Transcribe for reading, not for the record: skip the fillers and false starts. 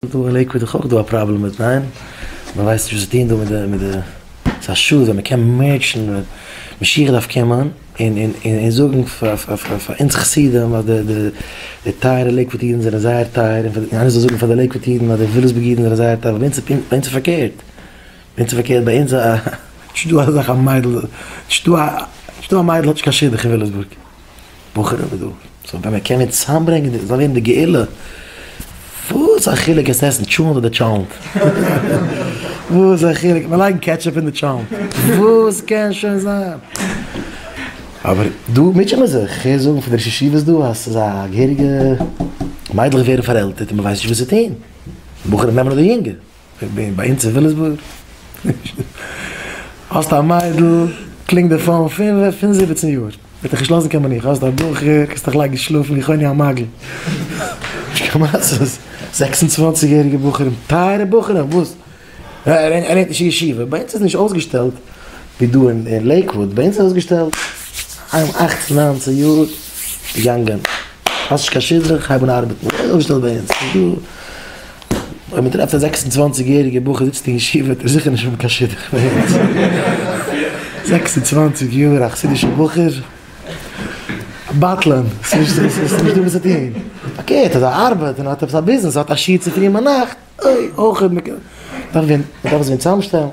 דא אין לעיקוואד איז דאך אויך דא א פראבלעם מיט ניין? מען ווייסט נישט וואס צו טון דא מיט די מיט די ס'איז א שאד ווען מען קען merge ן ווען משיח דארף קומען און און און זאגן פאר פאר פאר אונז חסידים אז די די די טייערע לעיקוואד אידן זענען זייער טייער און איינער זאל זאגן פאר די לעיקוואד אידן אז די וויליאמסבורג אידן זענען זייער טייער ווייל ביי אונז איז פארקערט ביי אונז איז פארקערט ביי אונז איז נישט דא אזא זאך א מיידל נישט דא נישט דא א מיידל האט נישט קיין שידוך אין וויליאמסבורג. בחורים איז דא, so ווען מען קען ווען צוזאמברענגען די, זאל ווערן די גאולה, וואס א חילוק עס עסן טשולנט אדער טשאלנט? וואס א חילוק, מיר לייגן ketchup אין די טשאלנט, וואס קען שוין זיין? אבער דא מוטשען מיר זיך, איך הער זאגן פון די ראשי ישיבות דא אז ס'איז א געהעריגע, מיידלעך ווערן פארעלטערט און מען ווייסט נישט וואס צו טון, בחורים נעמען אדער יונגע. ביי אונז אין וויליסבורג האסט א מיידל קלינגט די phone פון 17 יאר וועט דיך נישט לאזן קיין מנוחה האסט א בחור קענסט דיך לייגן שלאפן ווי חוני המעגל נישט קיין מעשיות 26 יעריגע בחורים טייערע בחורים וואס ער לערנט נישט אין ישיבה ביי אונז איז נישט אויסגעשטעלט ווי דא אין לעיקוואוד ביי אונז איז אויסגעשטעלט אכצן ניינצן יאר געגאנגען האסט נישט קיין שידוך הייב אן ארבעטן אויסגעשטעלט ביי אונז אויב מען טרעפט א 26 יעריגע בחור זיצט אין ישיבה וועט ער זיכער נישט האבן קיין שידוך ביי אונז. 26 יאר א חסידישע בחור בטלן, ס'איז נישט דא וואס צו טון. פארקערט אז ער ארבעט און האט עפעס א ביזנעס, האט א שיעור צופרי און ביינאכט, אוי, אויך, מען דארף ווען, מען דארף עס ווען צוזאמשטעלן.